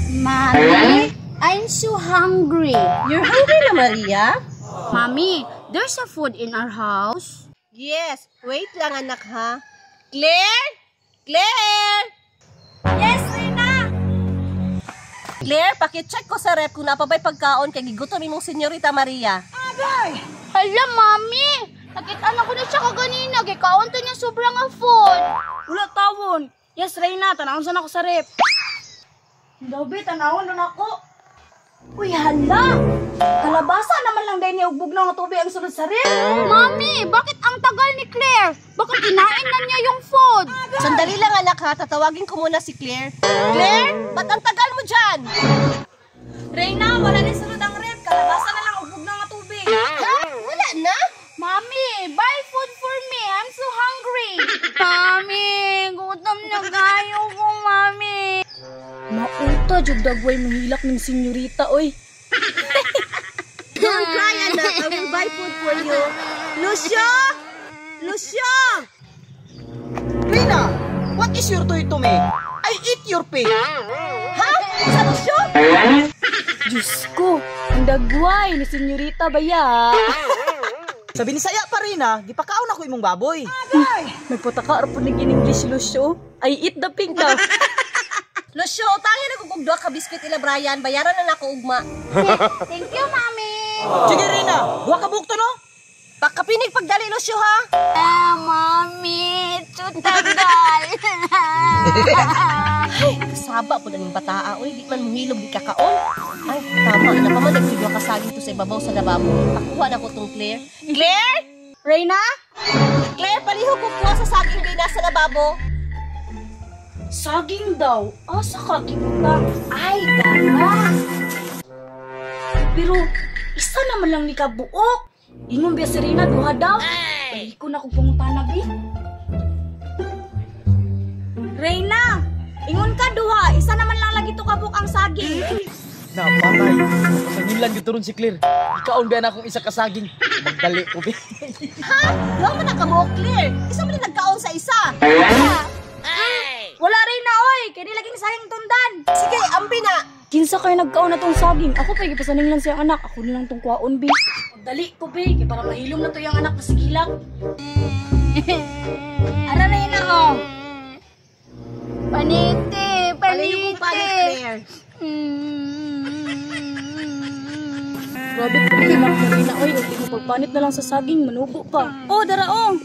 Mommy, I'm so hungry. You're hungry na, Maria? Mommy, there's a food in our house. Yes. Wait lang, anak, ha? Claire? Claire? Yes, Rina! Claire, pakicheck ko sa ref kung naa pa bay pagkaon kay gigutom imong senyorita Maria. Hala, Mommy! Nakita na ko na siya kaganina. Gikaon to niya sobrang nga food. Wala tawon. Yes, Reyna, tanawon sa nako sa ref. Daw be, tanawon na nako. Uy, hala! Kalabasa naman lang dahil niya ugbog nga tubig ang sulod sa ref. Mommy, bakit ang tagal ni Claire? Baka kinain na niya yung food. Sandali lang, anak, ha. Tatawagin ko muna si Claire. Claire, ba't ang tagal mo dyan? Reyna, wala din sulod ang ref. Kalabasa na lang ugbog nga tubig. Ha? Wala na? Mommy, buy food for me. I'm so hungry. Mommy, gutom na kayo ko, Mommy. Mauta, jud dagway mahilak ng senyorita, oy. Don't cry, anak. I will buy food for you. Lucio! Lucio! Rina, what is your toy to me? I eat your pig. Ha? Sa Lucio? Diyos ko, ang dagway ni senyorita ba ya? Sa Binisaya pa, Rina, gipakaon ako imong baboy. Nagpataka ra po in English, Lucio. I eat the pig daw. Lucio, utangin ako kog duha ka biskwit ila Brian. Bayaran na nako ugma. Thank you, Mommy. Sige, Rina, duha ka bukto, no? Pakapinig pagdali, Lucio, ha? Ah, Mommy, tutagal. Ay, saba po na ning bataa. Uy, di man muhilog di kakaon. Ay, tama. Naa pa man nagsidwa ka saging to sa ibabaw sa lababo. Pakuha na ko tong Claire. Claire! Reyna? Claire, palihog ko kuha sa saging di nasa lababo. Saging daw. Asa ka gibutang? Ay, dara. Pero isa naman lang ni kabuok. Ingon biya si Reyna, duha daw. Ay, ko na kong pangutana, bi. Reyna, ingon ka duha. Isa naman lang lagi to kabuok ang saging. Napatay. Pasanginlan gyud ron si Claire. Ikaon ba na akong isa ka saging? Magdali ko be. Ha? Duha man na kabuok, Claire. Isa man na nagkaon sa isa. Wala, Reyna, oy. Kaya di laging saging tundan. Sige, ambi na. Kinsa kayo nagkaon na tong saging? Ako pa gipasaning lang siyang anak. Ako na lang tong kuwaon, bi. Dali ko, bi. Kaya para mahilom na to yung anak na sigilak. Ara, Reyna, oh. Paniti, Palihog kong palit, paniti. Claire. Grabe po yung anak mo, Reyna, oy. Huwag mo pagpanit na lang sa saging. Manubo pa. Oh, dara, oh.